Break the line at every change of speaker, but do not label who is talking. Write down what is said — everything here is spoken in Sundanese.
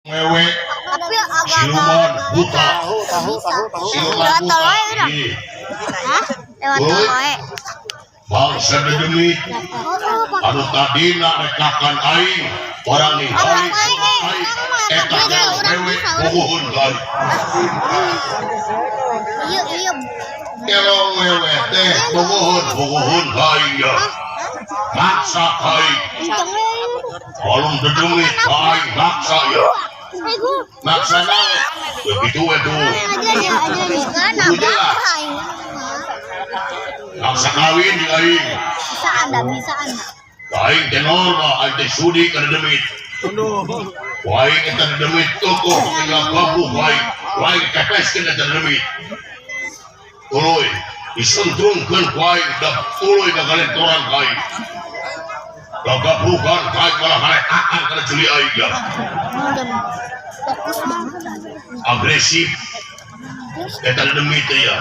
Wewe.
Tapi agak
Siluman buta.
Tahu, tahu, tahu, tahu.
Siluman
Lewat
buta.
tol wae udah.
Ih,
Hah? Lewat tol wae.
Bangsa dedemit anu tadina rekakan aing orang ningali aing eta wewe bogoheun ka aing.
Iya.
Kelong wewe teh bogoheun bogoheun ka aing ya. Maksa ka aing.
Kenceng.
Kolong dedemit ka aing maksa ya. Maksa naon? Begitu we tuh.
Aja ya, aja ya. Nabrak aing.
Maksa kawin di aing.
Bisa Anda, bisa Anda.
Aing teh normal, aing teh sudi ka dedemit. Ku aing eta dedemit tokoh tinggal babu ku aing. Ku aing kepeskeun eta dedemit. Tuluy disentrungkeun ku aing da tuluy gagalentoran ku aing. Gagabrukan ku aing malah ngaletakan kana juli aing ya.
Fokus banget.
Agresif eta dedemit teh ya.